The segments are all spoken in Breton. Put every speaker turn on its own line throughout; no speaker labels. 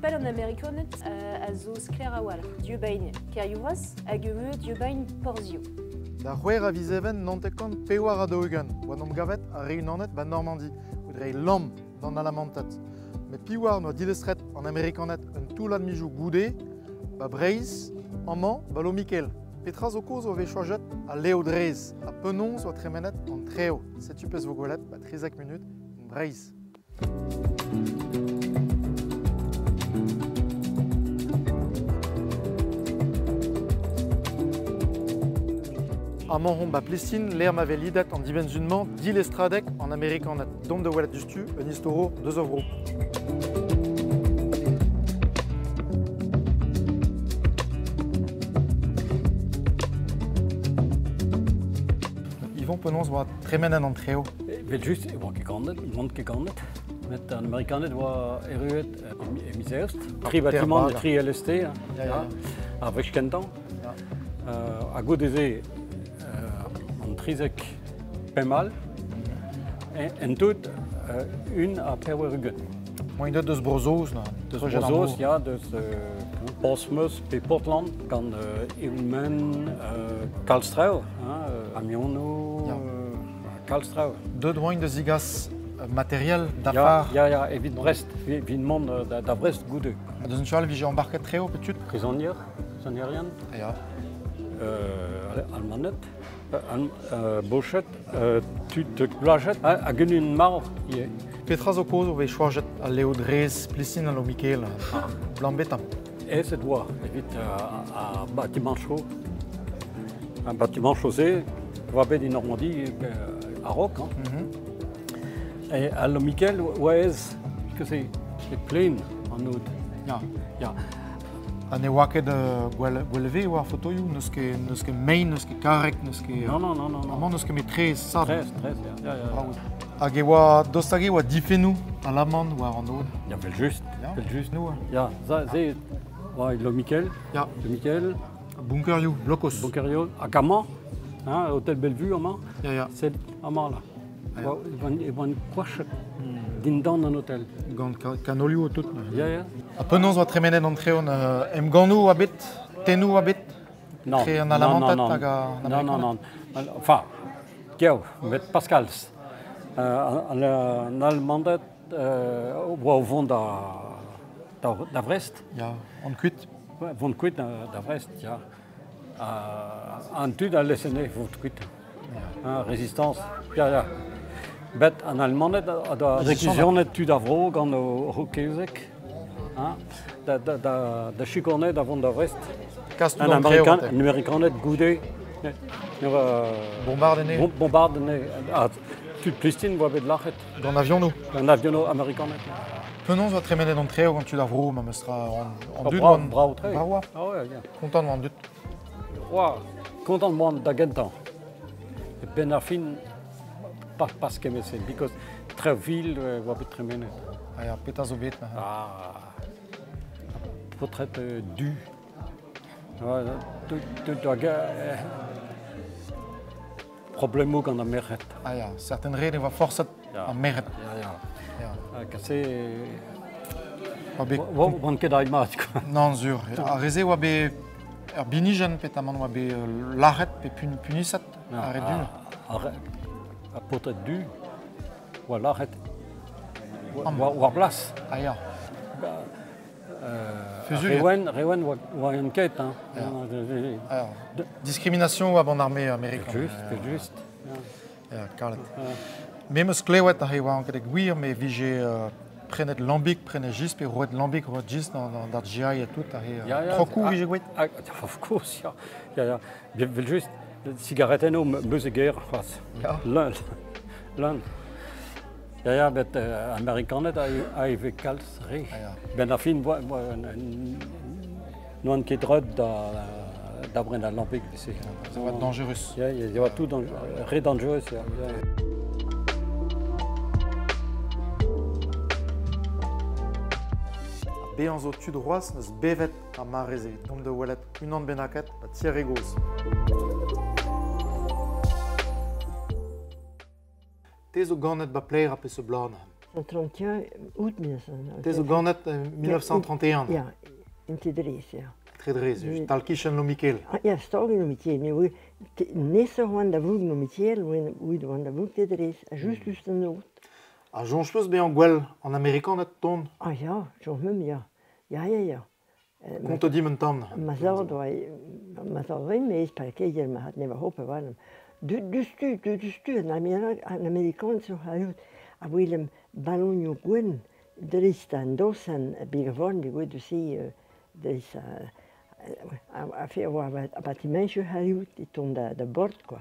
Pal an Amerikaned a zo sklaer a-walc'h, dieubain kêrioù vras hag ivez dieubain porzhioù.
Da c'hwec'h a viz Even 1944 oa 'n em gavet ar Re-Unanet 'ba Normandi evit reiñ lamm d'an Alamanted. Met piv oar 'noa dilestret an Amerikaned un toullad mizioù goude 'ba Breizh, amañ 'ba Lomikêl. Petra zo kaoz o vez choajet al Leo-Drez ha penaos oa tremenet an trev? Setu pezh 'vo gwelet 'ba 13 munut en Breizh. Amañ omp ba Plestin, lec'h ma vez lidet an dibenn-sizhun-mañ dilestradeg an Amerikaned. Dont da welet diouzhtu un istorour deus a vro. Yvon penaos oa tremenet an treo?
Evel-just e oa ket ganet, n'oant ket ganet. Met an Amerikaned oa erruet e miz Eost. Tri batimant, tri LST, ja, ja. Ar wech kentañ. Ha goude-se, an 13 pemp all, en tout, un ha 80.
Moaien deuet deus Bro-Saoz, na?
Deus Bro-Saoz, ya, deus Portsmouth pe Portland, gant Ewen, kalz traoù, amionoù, kalz traoù.
Deuet oaint da zigas materiel dafar.
Ya, ya, evit Brest, evit mont da Brest goude.
Deus un tu all vije embarket treo pe tud?
Prizonier, prizonierien.
Ya.
Almaned, Boched, tud blajet hag un marv ivez.
Petra zo kaoz o vez choajet al Leo Drez, Plestin ha Lomikêl, Blambeta?
Aes oa evit ar batimañchoù. Ar batimañchoù-se oa bet e Normandie a-raok. Hein. Mm -hmm. Et al Lomikêl oa aes, parce que c'est plein an aod.
Ya.
Ya.
Ha ne oa ket gwell war fotoioù, n'eus ket, n'eus ket mein, n'eus ket karreg, n'eus ket...
Non, non, non, non.
Amañ n'eus ket met traezh sabl.
Traezh, traezh, ya. Ya, ya.
Hag e oa, daoust hag e oa difennoù alaman war an aod?
Ya, vel just, vel just. Ya, se, oa Lomikêl,
Ya.
Lomikêl.
Bunkerioù, blokos.
Bunkerioù, hag amañ, hein, Hôtel Bellevue amañ,
Ya, ya.
c'est amañ là. E oan koachet dindan an otel.
Gant kanolioù tout.
Ya, ya.
Ha penaos oa tremenet an treon emgannoù oa bet, tennoù oa bet
Non.
Tre an Alamanted hag
an Non, non, non. Enfin, gev, met Pascals. An Allemanded oa o vont da Vrest.
Ya, vont kuit.
Vont kuit da Vrest, ya. An tud a lese vont kuit. Résistance, ya, ya. Bet an Almaned a da rekizionet tud ar vro gant o kezeg, da, da, da, da sikournet da vont da Vrest.
Kas
An Amerikan, an Amerikaned goude
Bombardene.
Bombardene. Ha tud Plistin oa bet lac'het.
Gant avionoù.
Gant avionoù amerikaned.
Penaos oa tremenet an treo gant tud ar vro, ma meus tra an dud?
Brav, brav-tre.
Brav oa.
Ah ouais, yeah.
Kontant oa an dud.
Oa, kontant oan da gentañ. E benn ar fin, pas, pas kement-se, because traoù vil oa bet tremenet.
Ah ya, petra zo bet neuze?
Ah, paotred du. Deuet problemoù gant ar merc'hed.
Ah ya, certain ret e oa forset ar merc'hed.
Ya, ya.
Ya.
Hag se...
Oa bet...
Oant ket aet mat, quoi.
Non, sur. Ar re-se oa bet ur binijenn petamant oa bet lac'het pe puniset ar re du.
Ar paotred du oa lac'het war blas.
Ah ya.
Rewen, Rewen oa en ket. Hein.
Ja. Discrimination oa an armée américaine.
Just, just.
Ja, kalet. Me 'm eus klevet aze oa anket gwir, me vije prenet lambig, prenet jis, pe roet lambig, roet jis d'ar GI et tout, aze trokoù vije gwet.
Of course, ya. Ya, ya. Vel just, sigaretennoù 'm eus e ger c'hoazh.
Ya.
Leun. Ya, ya, met Amerikaned a eve kalz re. Benn ar fin, n'oant ket reut da brenañ lambig.
Ça va être dangereux.
Ya, ya, oa tout re dangereux. Ya.
Bezañ zo tud c'hoazh n'eus bevet ar mare-se. Dont da welet unan bennaket ba Thierry gozh. Te zo ganet ba Pleir ha peseurt bloaz neuze?
1931, août 1931.
Te zo ganet 1931.
Ya, en Tedrez, ya.
Tredrez, tal kichen lo Mikel.
Ah, ya, stag lo Mikel, mais oui, neser oan da voug lo Mikel, oan oan da voug Tedrez, a just just an août.
A soñj peus bezañ gwell an Amerikaned ton?
Ah ya, soñj meum, ya. Ya, ya, ya.
Konto dimp un tamm.
Ma zad oa, ma zad oa maez parkeier ma hat neva hope warnam. Dustu, dustu, an Amerikan zo hariout a welem ballonioù gwenn dreist an dosenn begavorn begouet deus se dreist a fe oa a batimenchoù hariout e tont da bord quoi.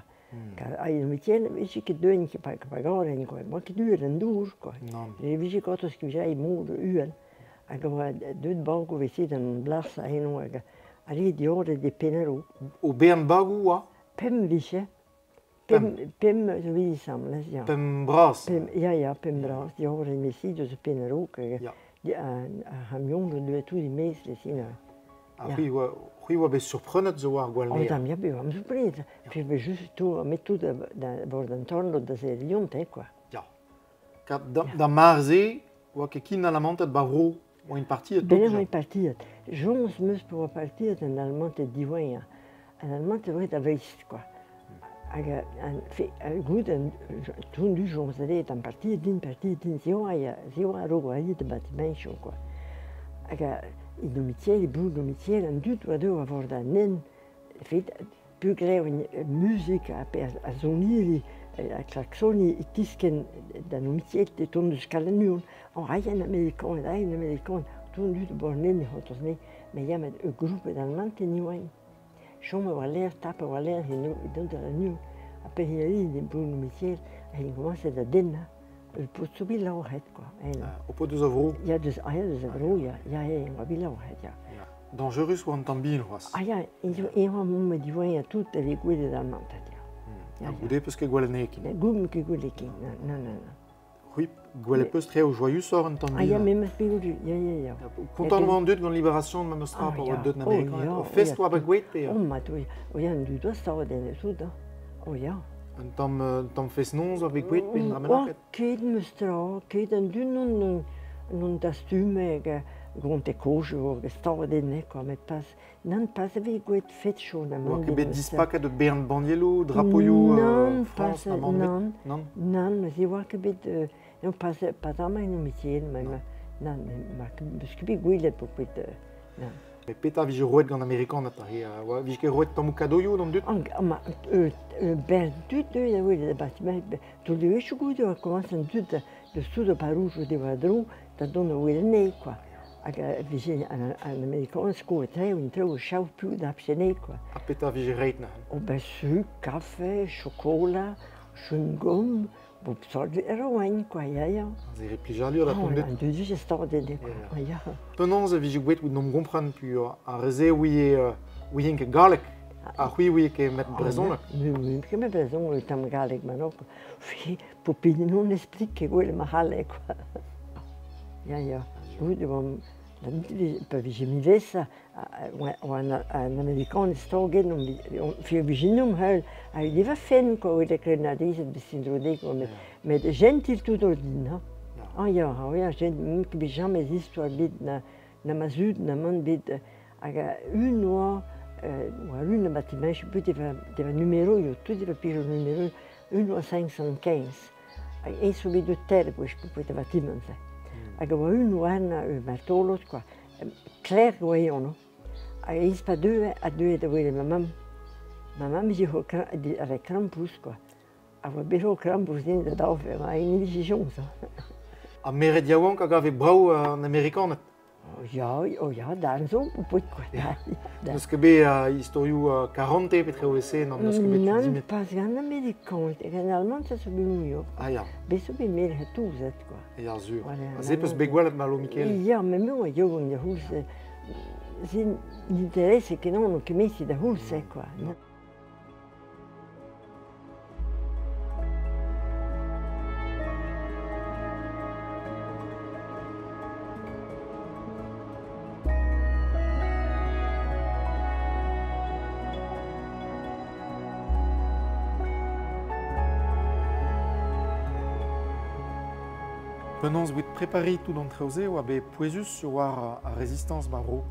Kar ai metiel vije ket deun ket pa pagaren quoi. Oa ket uhel an dour quoi. E vije gortoz ket vije ai mor uhel. Hag oa deut bagoù veze d'an blas a eno hag a re dioret e pennaroù.
O bern bagoù oa?
Pemp vije. Pemp, pemp zo vije samles, ya.
Pemp bras?
Pemp, ya, ya, pemp bras. Dioret mesi deus pennaroù. Ya. Ar c'hamion zo deuet tout e-maez lesi neuze.
Ha c'hwi oa, c'hwi oa bet surprenet zo war gwall
Oh, dam, ya, bet oa surprenet. Puis bet just to, met tout da bord an tornod da se liont, eh, quoi.
Ya. Ka da, da mar-se, oa ket kin alamantet ba vro, oa int partiet tout.
Ben oa int partiet. Joñs 'meus pa oa partiet an Almanted diwezhañ. An Almanted oa da veist, quoi. Hag an, fe, gout an, tout du joñs alet an partiet din, partiet din, se oa, se oa a-raok oa aet da batimenchoù, quoi. Hag e domitiel, e boud domitiel, an dud oa deuet war an hent, fet, peogwir muzik ha pe a soniri, a klaksoni e tiskenn da domitiel e tont deus Kalannuon. Oh, ai an Amerikan, ai an Amerikan, tout an dud oa an hent c'hortoz ne, met ya, met ur grouped almanten e oaint. Chom a oa lec'h, tap a oa lec'h eno e dont da Lannuon. Ha pe hini e boud domitiel, hag e komañse da dennañ. Ur paotr zo bet laoret, quoi.
Ho paotr deus a vro?
Ya, deus, ah, ya, deus a vro, ya. Ya, ya, oa bet laoret, ya.
Dañjerus oa an tamm bihan c'hoazh.
Ah ya, eñ oa mont diwezhañ tout a vez gwelet ar mantad, ya.
Ha goude peus ket gwelet anezhe ken?
Goude ket gwelet ken, non, non, non.
C'hwi, gwelet peus treo joaiusoc'h un tamm
Ah ya, memes peogwir, ya, ya, ya.
Kontant oa an dud gant Libération memes tra pa oa deut an Amerikaned. O fest oa bet gwelet pe?
Oh, mat, oh ya, an dud oa savet en tout, hein. Oh ya.
Un tamm, un tamm fest-noz a vez gwelet pe un dra bennaket?
Ket meus tra, ket an dud non, non dastume gant e kozh hag stadet enne, quoi, met pas, nann, pas a vez gwelet fet chon
Oa ket bet dispaket ur bern bannieloù, drapoioù
Nann,
Frañs,
pas,
na mann
nann,
nann?
Nann, neuze oa ket bet, non, pas, pas amañ en métier, ma, nann, ma, meus ket bet gwelet po ket, nann.
Met petra vije roet gant Amerikaned aze? Oa vije ket roet tammoù kadoioù d'an dud?
An, ma, ber dud deuet a welet da batimañ, tout le wechoù goude oa komañs an dud da soudañ paroujoù diwar-dro da dont da welet anezhe, quoi. Hag a vije an, an Amerikaned skoet tre, un traoù chav piv da apchene, quoi.
Ha petra vije reit neuze?
Oh ben suk, kafe, chokola, chewing-gum, bo sort roain, quoi, ya, ya.
Se re plijadur da
Oh,
dont
an dud vije stadet, quoi, ya.
Penaos e vije gwelet out n'om gompren pu ar re-se ouie ouient ket galleg, ha c'hwi ouie ket met brezhoneg.
Me ket met brezhoneg, tamm galleg ma no, quoi. Fi, po pini non explique ket gwelet ma c'halleg, quoi. Ya, ya. Gout e oamp, pa vije mivesa, oa an Amerikan staget, fi vijinomp heul, ha e fenn, quoi, oa krennadezed bet dro quoi, met, met gentil tout o din, ha. Ah ya, ah ya, gent, ket bet jamez istoar bet na, na ma zud, na mann bet, hag un oa, oa un a batimench, bet eva, deva numéro, tout eva pijo numéro, un oa 515. Hag ez zo bet de tel, gwech, po et batiment-se. Hag a oa un oa ur martolod, quoi. Kler oa eo, no? Hag ez pa deue, a deue da welet ma mamm. Ma mamm vije ho a re krampouezh, quoi. A oa bet ho krampouezh din da daofer, ma en vije joñs,
Ha meret yaouank hag a vez brav an Amerikaned?
Oh ya, oh ya, darn zo, po quoi.
Ja. N'eus ket bet istorioù karante petre o ese, non n'eus ket bet
Nann,
dimet.
pas gant Amerikaned, gant Alman, ça zo bet muioc'h.
Ah ya.
Bet zo bet mer touzet, quoi.
Ya, sur.
Voilà,
Ha se peus bet gwelet Malo Mikel?
Ya, me me oa yaouank da c'houlz, se n'interesse ket non, ket mesi da c'houlz, quoi.
Non. Penaos evit prepariñ tout an traoù-se oa bet pouezus war ar Rezistañs 'ba bro.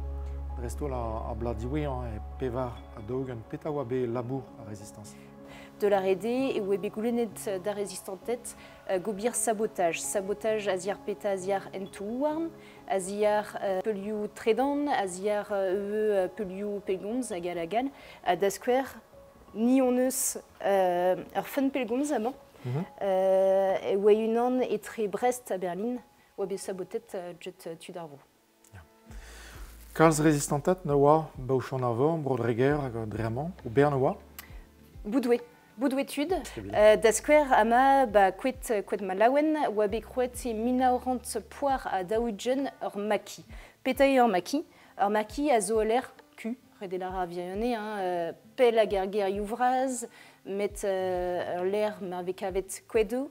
Dreist-holl ar bloaz diwezhañ e 44 petra oa bet labour ar Rezistañs.
De la rede e oa bet goulennet d'ar rezistanted gobir sabotaj. Sabotaj a-ziàr petra a-ziàr hentoù-houarn, a-ziàr peulioù tredan, a-ziàr peulioù pellgomz hag all hag all. Da skouer, ni hon eus ur fun pellgomz amañ. E oa unan etre Brest ha Berlin oa bet sabotet get tud ar vro.
Kalz rezistanted ne oa Baouchan Arvor, Bro-Dreger hag dre-amañ, o bern oa.
Boudoué. Boudoué tud. Da skouer ama ba koed Malaouen oa bet krouet e 1944 ur maki. Petra eo ur maki? Ur maki a zo ul lec'h ku, ret eo lâr ar wirionez, hein, pell hag ar gerioù vras, met ur lec'h ma vez kavet koadoù,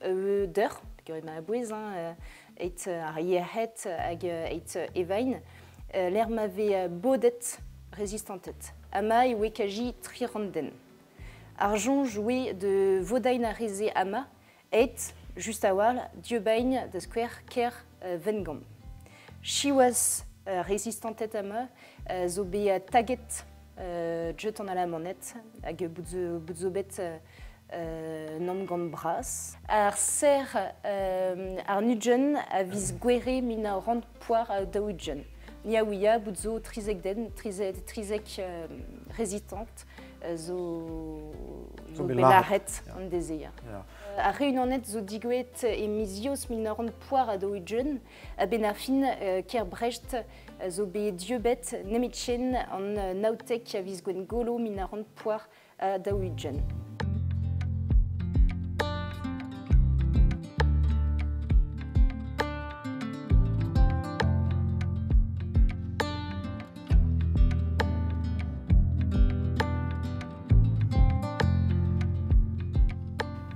deur, peogwir emañ a-bouez, hein, eit ar yec'hed hag eit evain, lec'h ma vez bodet rezistanted. Ama e oe kaji tri den. Ar soñj oe de vodain ar re-se ama, eit, just a-walc'h, dieubain da skouer kêr Wengamp. Siwazh rezistanted ama zo bet taget dieut an Alamaned hag bout zo bet namm gant bras. Ar serr ar nugent a viz Gouere 1944. Ni a ouia bout zo 13 den, 13 rezistant zo bet lâret an dezhe. Ya. Ar re-unanet zo digouezhet e miz Eost 1944 a-benn ar fin kêr Brest zo bet dieubet nemetken an naontek a viz Gwengolo 1944.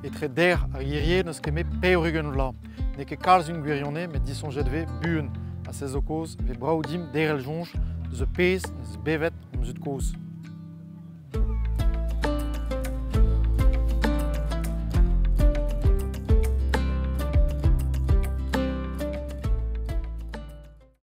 Etre der ar hirie n'eus ket met 80 vloaz. N'eo ket kalz un gwirionez, met disoñjet 'vez buan. Ha se zo kaoz 'vez brav dimp derc'hel soñj eus pezh 'neus bevet hon zud-kozh.